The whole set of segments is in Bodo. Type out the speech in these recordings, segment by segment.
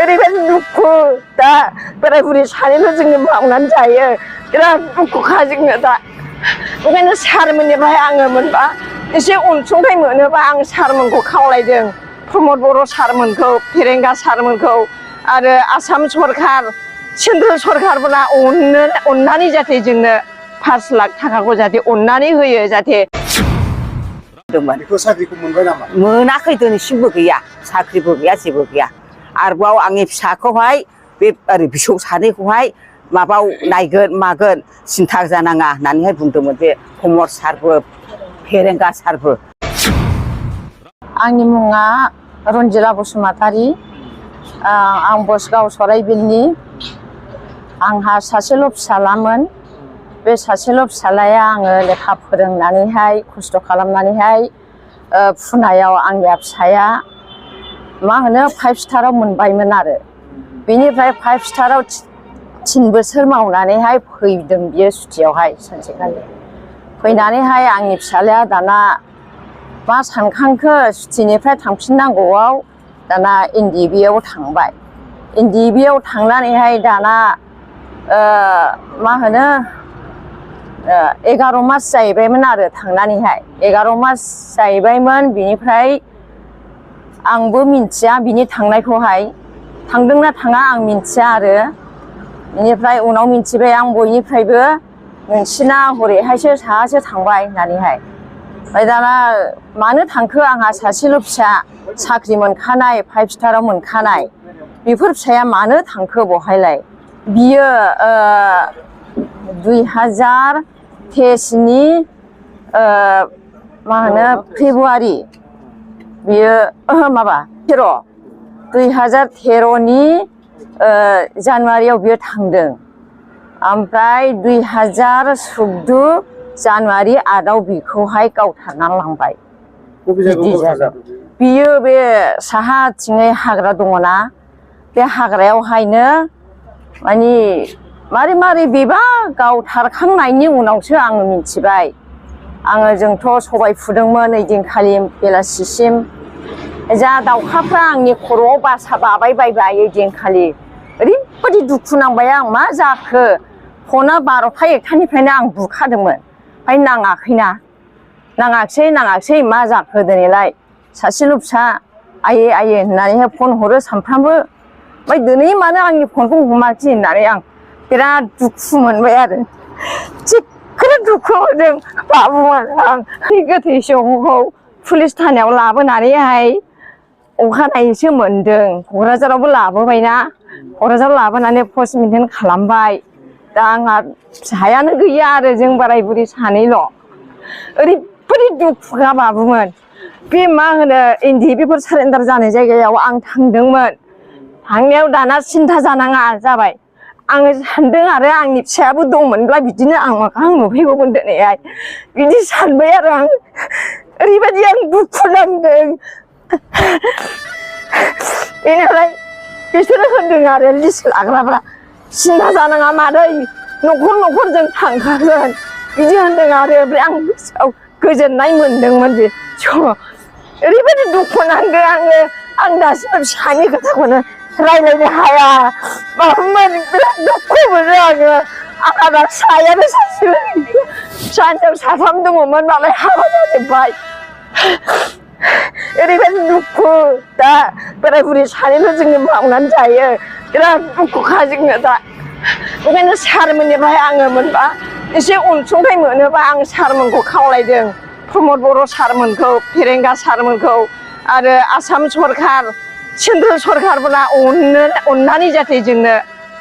ओरैबायदि दुखु दा बोराय बुरि सानैल' जोंनो मावनानै जायो बिराद दुखुखा जोंनो दा ओंखायनो सारमोननिफ्राय आङो मोनबा एसे अनसुंथाइ मोनोबा आं सारमोनखौ खावलायदों प्रमद बर' सारमोनखौ फेरेंगा सारमोनखौ आरो आसाम सरकार सेन्ट्रेल सरकारफोरा अननानै जाहाथे जोंनो 5 लाख थाखाखौ जाहाथे अननानै होयो जाहाथे बेखौ साख्रिखौ मोनबाय नामा? मोनाखै दिनैसिमबो गैया साख्रिबो गैया जेबो गैया आरोबाव आंनि फिसाखौहाय बे ओरै फिसौ सानैखौहाय माबाव नायगोन मागोन सिन्था जानाङा होननानैहाय बुंदोंमोन बे प्रमद सारबो फेरेंगा सारबो। आंनि मुङा रन्जिला बसुमतारी आं बसगाव सराइबिलनि आंहा सासेल' फिसालामोन बे सासेल' फिसालाया आङो लेखा फोरोंनानैहाय खस्थ' खालामनानैहाय फुनायाव आंनि फिसाया मा होनो 5 स्टाराव मोनबायमोन आरो बेनिफ्राय 5 स्टाराव 3 बोसोर मावनानैहाय फैदों बियो सुटियावहाय सानसेखालि फैनानैहाय आंनि फिसालाया दाना मा सानखांखो सुटिनिफ्राय थांफिननांगौआव दाना NDB-आव थांबाय NDB-आव थांनानैहाय दाना मा होनो 11 मास जाहैबायमोन आरो थांनानैहाय 11 मास जाहैबायमोन बिनिफ्राय आंबो मिन्थिया बिनि थांनायखौहाय थांदोंना थाङा आं मिन्थिया आरो बेनिफ्राय उनाव मिन्थिबाय आं बयनिफ्रायबो नोंसिना हरैहायसो साहासो थांबाय होननानैहाय ओमफ्राय दाना मानो थांखो आंहा सासेल' फिसा साख्रि मोनखानाय 5 स्टाराव मोनखानाय बेफोर फिसाया मानो थांखो बहायलाय बियो 2023नि मा होनो फेब्रुवारि बियो माबा 2013नि जानुवारियाव बियो थांदों ओमफ्राय 2014 जानुवारि 8आव बिखौहाय गावथारनानै लांबाय बियो बे साहाथिङै हाग्रा दङना बे हाग्रायावहायनो माने मारै बेबा गावथारखांनायनि उनावसो आङो मिन्थिबाय आङो जोंथ' सबाय फुदोंमोन ओइदिनखालि बेलासिसिम जा दाउखाफ्रा आंनि खर'आव बासा बाबाय बायबाय ओइदिनखालि ओरैबायदि दुखु नांबाय आं मा जाखो फना 12था 1थानिफ्रायनो आं बुखादोंमोन ओमफ्राय नाङाखिसै मा जाखो दिनैलाय सासेल' फिसा आयै होननानैहाय फन हरो सानफ्रामबो ओमफ्राय दिनै मानो आंनि फनखौ हमाखै होननानै आं बिराद दुखु मोनबाय आरो थिगखौनो दुखु मोनदों बाबुमोन आं गोथै सहखौ पुलिस थानायाव लाबोनानैहाय अखानायैसो मोनदों क'क्राझारावबो लाबोबायना क'क्राझाराव लाबोनानै पस्टमर्टेम खालामबाय दा आंहा फिसायानो गैया आरो जों बोराय बुरि सानैल' ओरैबायदि दुखुखा बाबुमोन बे मा होनो NDB-फोर सारेन्डार जानाय जायगायाव आं थांदोंमोन थांनायाव दाना सिन्था जानाङा जाबाय आङो सानदों आरो आंनि फिसायाबो दंमोनब्ला बिदिनो आं मोखां नुफैगौमोन दिनैहाय बिदि सानबाय आरो आं ओरैबायदि आं दुखु नांदों बेनिफ्राय बिसोरो होनदों आरो लिस्ट लाग्राफ्रा सिन्था जानाङा मादै न'खर जों थांखागोन बिदि होनदों आरो ओमफ्राय आं गोसोआव गोजोननाय मोनदोंमोन बे ओरैबायदि दुखु नांदों आं दासिमबो फिसानि खोथाखौनो रायज्लायनो हाया माबामोन बिराद दुखु मोनो आङो आंहा दा फिसायानो सासेल' फिसानियाव 3 दङमोन नालाय हाबा जाजोब्बाय ओरैबायदि दुखु दा बोराय बुरि सानैल' जोंनो मावनानै जायो बिराद दुखुखा जोंनो दा ओंखायनो सारमोननिफ्राय आङो मोनबा एसे अनसुंथाइ मोनोबा आं सारमोनखौ खावलायदों प्रमद बर' सारमोनखौ फेरेंगा सारमोनखौ आरो आसाम सरकार सेन्ट्रेल सरकारफोरा अननानै जाहाथे जोंनो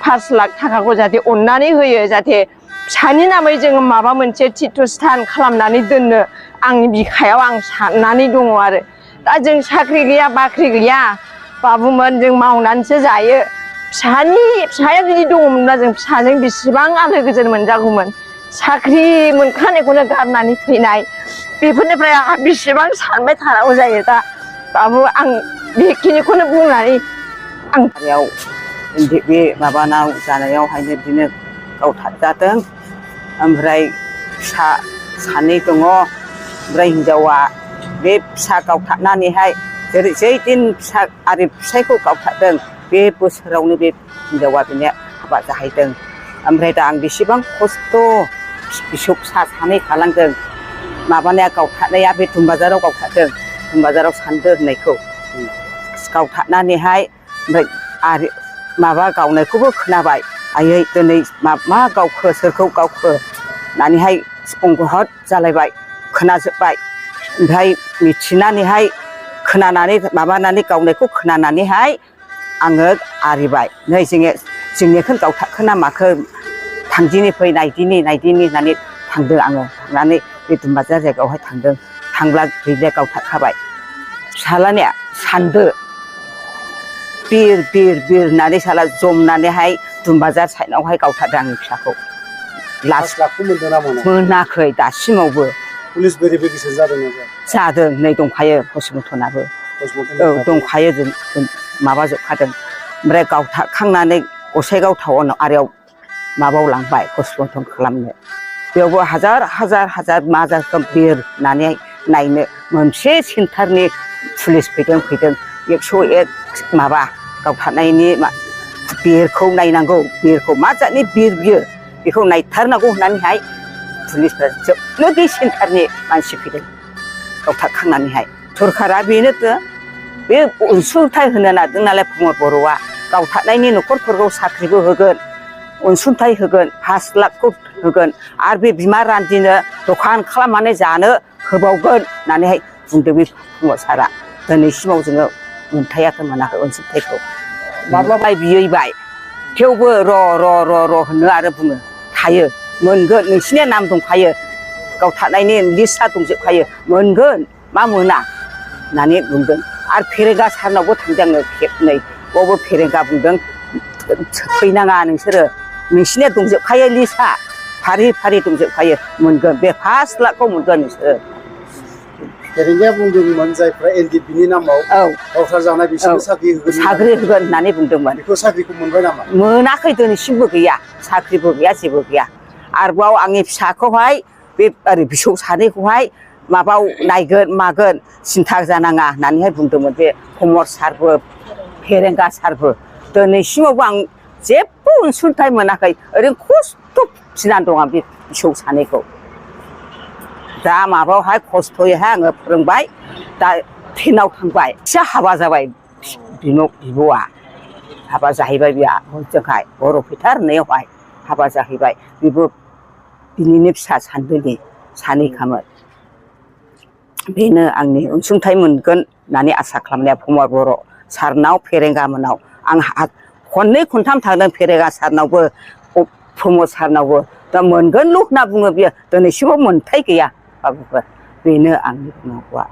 5 लाख थाखाखौ जाहाथे अननानै होयो जाहाथे फिसानि नामै जोङो माबा मोनसे तीर्थस्थान खालामनानै दोननो आंनि बिखायाव आं साननानै दङ आरो दा जों साख्रि गैया बाख्रि गैया बाबुमोन जों मावनानैसो जायो फिसाया जुदि दङमोनब्ला जों फिसाजों बेसेबां आलो गोजोन मोनजागौमोन साख्रि मोनखानायखौनो गारनानै फैनाय बेफोरनिफ्राय आंहा बेसेबां सानबाय थानांगौ जायो दा बाबु आं बेखिनिखौनो बुंनानै आं बे माबानाव जानायावहायनो बिदिनो गावथारजादों ओमफ्राय फिसा 2 दङ ओमफ्राय हिनजावा बे फिसा गावथारनानैहाय जै दिन फिसा आरो फिसायखौ गावथारदों बे बोसोरावनो बे हिनजावा बेनो हाबा जाहैदों ओमफ्राय दा आं बेसेबां खस्थ' फिसौ फिसा सानै खालामदों माबानाया गावथारनाया बे दुमबाजाराव गावथारदों दुमबाजाराव सानदो होननायखौ गावथारनानैहाय ओमफ्राय आरो माबा गावनायखौबो खोनाबाय आयै दिनै मा गावखो सोरखौ गावखो होननानैहाय अंगहत जालायबाय खोनाजोब्बाय ओमफ्राय मिथिनानैहाय खोनानानै माबानानै गावनायखौ खोनानानैहाय आङो आरिबाय नै जोंनिखौ गावथारखोना माखो थांदिनि फै नायदिनि होननानै थांदों आङो थांनानै बे दुमबाजार जायगायावहाय थांदों थांब्ला गैले गावथारखाबाय फिसालानिया सानदो बिर होननानै साला जमनानैहाय दुमबाजार साइडआवहाय गावथारदों आंनि फिसाखौ लास्ट लाखौ मोनदों ना मोना मोनाखै दासिमावबो पुलिस भेरिफिकेसन जादों ना जादों नै दंखायो पस्टमर्टमाबो औ दंखायो जों माबाजोबखादों ओमफ्राय गावथारखांनानै गसाइगाव टाउन आरियाव माबायाव लांबाय पस्टमर्टम खालामनो बेयावबो हाजार मा जाखो बिर होननानै नायनो मोनसे सेन्टारनि पुलिस फैदों 101 माबा गावथारनायनि बिरखौ नायनांगौ बिरखौ मा जातनि बिर बियो बेखौ नायथारनांगौ होननानैहाय पुलिसफ्रा जोबनो बे सेन्टारनि मानसि फैदों गावथारखांनानैहाय सरकारा बेनो बे अनसुंथाइ होनो नागिरदों नालाय प्रमद बर'आ गावथारनायनि न'खरफोरखौ साख्रिबो होगोन अनसुंथाइ होगोन 5 लाखखौ होगोन आरो बे बिमा रान्दिनो दखान खालामनानै जानो होबावगोन होननानैहाय बुंदों बे प्रमद सारा दिनैसिमाव जोङो मोनथायाखै मोनाखै अनसुंथाइखौ माब्लाबा बियैबाय थेवबो र' होनो आरो बुङो थायो मोनगोन नोंसिनि नाम दंखायो गावथारनायनि लिस्टआ दंजोबखायो मोनगोन मा मोना होननानै बुंदों आरो फेरेंगा सारनावबो थांदों आङो खेबनै बावबो फेरेंगा बुंदों फैनाङा नोंसोरो नोंसिनिया दंजोबखायो लिस्टआ फारि दंजोबखायो मोनगोन बे 5 लाखखौ मोनगोन नोंसोरो फेरेंगाया बुंदोंमोन जायफ्रा एनडिपिनि नामाव गावथार जानाय बिसोरनो साख्रि होगोन होननानै बुंदोंमोन बेखौ साख्रिखौ मोनबाय नामा मोनाखै दिनैसिमबो गैया साख्रिबो गैया जेबो गैया आरोबाव आंनि फिसाखौहाय बे ओरै फिसौ सानैखौहाय माबाव नायगोन मागोन सिन्था जानाङा होननानैहाय बुंदोंमोन बे प्रमद सारबो फेरेंगा सारबो दिनैसिमावबो आं जेबो अनसुंथाइ मोनाखै ओरैनो खस्थ' फिनानै दं आं बे फिसौ सानैखौ दा माबायावहाय खस्थ'यैहाय आङो फोरोंबाय दा 10आव थांबाय फिसा हाबा जाबाय बिब'आ हाबा जाहैबाय बिया हजोंहाय बर'फैथार होननायावहाय हाबा जाहैबाय बेबो बिनिनो फिसा सानदोनि सानैखामोन बेनो आंनि अनसुंथाइ मोनगोन होननानै आसा खालामनाया प्रमद बर' सारनाव फेरेंगा मोनाव आं खननै खनथाम थांदों फेरेंगा सारनावबो प्रमद सारनावबो दा मोनगोनल' होनना बुङो बियो दिनैसिमबो मोनथाय गैया बाबुफोर बेनो आंनि बुंनांगौआ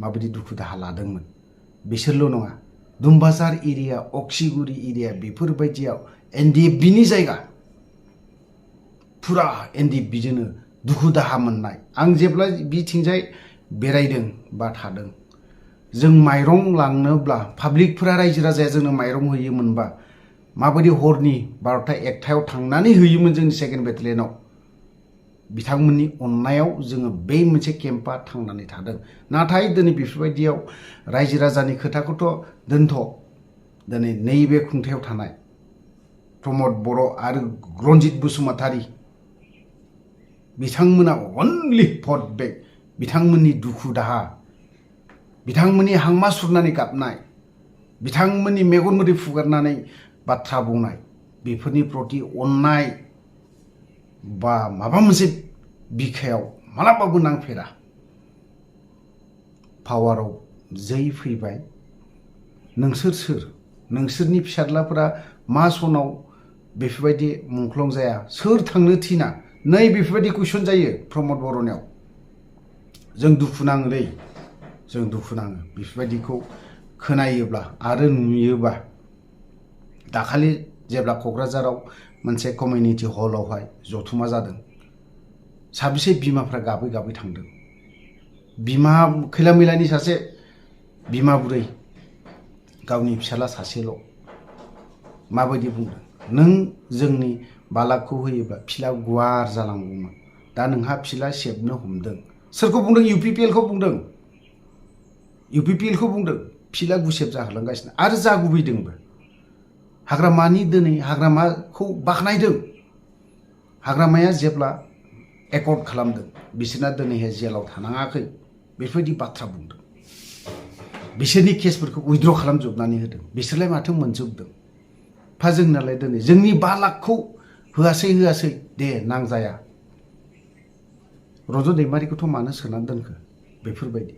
माबायदि दुखु दाहा लादोंमोन बिसोरल' नङा दुमबाजार एरिया अक्सिगुरि एरिया बेफोरबायदियाव एनडिएफबिनि जायगा फुरा एनडिएफबिजोंनो दुखु दाहा मोननाय आं जेब्ला बिथिंजाय बेरायदों बा थादों जों माइरं लांनोब्ला पाब्लिकफोरा रायजो राजाया जोंनो माइरं होयोमोनबा माबायदि हरनि 12टा 1टायाव थांनानै होयोमोन जोंनि 2nd बेटालियनाव बिथांमोननि अननायाव जोङो बे मोनसे केम्पआ थांनानै थादों नाथाय दिनै बेफोरबायदियाव रायजो राजानि खोथाखौथ' दोनथ' दिनै नैबे खुंथायाव थानाय प्रमद बर' आरो रन्जित बसुमतारी बिथांमोना अनलि भट बेक बिथांमोननि दुखु दाहा बिथांमोननि हांमा सुरनानै गाबनाय बिथांमोननि मेगन मोदै फुगारनानै बाथ्रा बुंनाय बेफोरनि प्रति अननाय बा माबा मोनसे बिखायाव मालाबाबो नांफेरा पावाराव जै फैबाय नोंसोर सोर नोंसोरनि फिसाज्लाफोरा मा सनाव बेफोरबायदि मुंख्लं जाया सोर थांनो थिना नै बेफोरबायदि कुइसन जायो प्रमद बर'नियाव जों दुखु नाङोलै जों दुखु नाङो बेफोरबायदिखौ खोनायोब्ला आरो नुयोबा दाखालि जेब्ला क'क्राझाराव मोनसे कमिउनिटि हलावहाय जथुमा जादों साबेसे बिमाफ्रा गाबै गाबै थांदों बिमा खैला मैलानि सासे बिमा बुरै गावनि फिसाला सासेल' माबायदि बुंदों नों जोंनि बालाकखौ होयोब्ला फिला गुवार जालांगौमोन दा नोंहा फिला सेबनो हमदों सोरखौ बुंदों इउपिपिएलखौ बुंदों इउपिपिएलखौ बुंदों फिला गुसेब जाहोलांगासिनो आरो जागुबैदोंबो हाग्रामानि दिनै हाग्रामाखौ बाख्नायदों हाग्रामाया जेब्ला एकर्ड खालामदों बिसोरना दिनैहाय जेलाव थानाङाखै बेफोरबायदि बाथ्रा बुंदों बिसोरनि केसफोरखौ उइद्र खालामजोबनानै होदों बिसोरलाय माथो मोनजोबदों फा जोंनालाय दिनै जोंनि 5 लाखखौ होआसै दे नांजाया रज' दैमारिखौथ' मानो सोनानै दोनखो बेफोरबायदि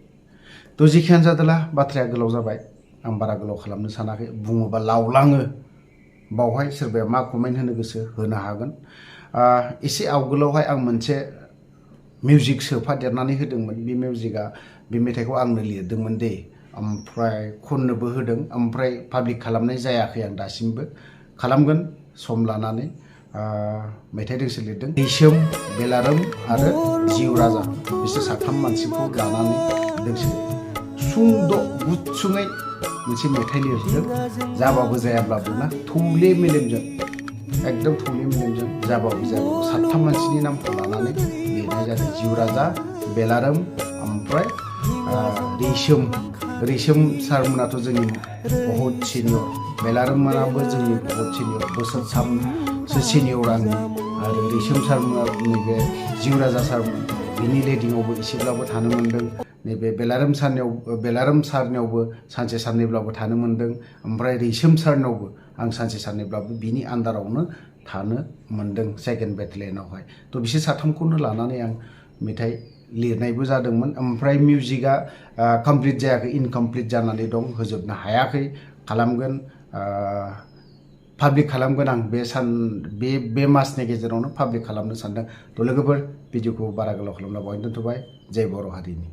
थ' जेखियानो जादोला बाथ्राया गोलाव जाबाय आं बारा गोलाव खालामनो सानाखै बुङोबा लावलाङो बावहाय सोरबाया मा कमेन्ट होनो गोसो होनो हागोन एसे आवगोलावहाय आं मोनसे मिउजिक सोफादेरनानै होदोंमोन बे मिउजिकआ बे मेथाइखौ आंनो लिरदोंमोन दे ओमफ्राय खननोबो होदों ओमफ्राय पाब्लिक खालामनाय जायाखै आं दासिमबो खालामगोन सम लानानै मेथाइ दोंसे लिरदों दैसोम बेलारोम आरो जिउ राजा बिसोर साथाम मानसिखौ लानानै दोंसे सुंद' गुसुङै मोनसे मेथाइ लिरदों जाबाबो जायाब्लाबो ना थौले मेलेमजों एकदम थौले मेलेमजों जाबाबो जायाब्लाबो साथाम मानसिनि नामखौ लानानै लिरनाय जादों जिउ राजा बेलारोम ओमफ्राय रैसोम सारमोनाथ' जोंनि बहुत सिनियर बेलारोम मोनाबो जोंनि बहुत सिनियर बोसोरथामसो सिनियर आंनि आरो रैसोम सारमोना नैबे जिउ राजा सारमोन बिनि लेडिङावबो एसेब्लाबो थानो मोन्दों नैबे बेलारोम सारनियावबो सानसे साननैब्लाबो थानो मोन्दों ओमफ्राय रैसोम सारनियावबो आं सानसे साननैब्लाबो बिनि आन्दारावनो थानो मोन्दों सेकेन्ड बेटेलियनावहाय थ' बिसोर साथामखौनो लानानै आं मेथाइ लिरनायबो जादोंमोन ओमफ्राय मिउजिकआ कमप्लिट जायाखै इनकमप्लिट जानानै दं होजोबनो हायाखै खालामगोन पाब्लिक खालामगोन आं बे मासनि गेजेरावनो पाब्लिक खालामनो सानदों थ' लोगोफोर भिडिअखौ बारा गोलाव खालामना बावनो दोनथ'बाय जय बर' हारिनि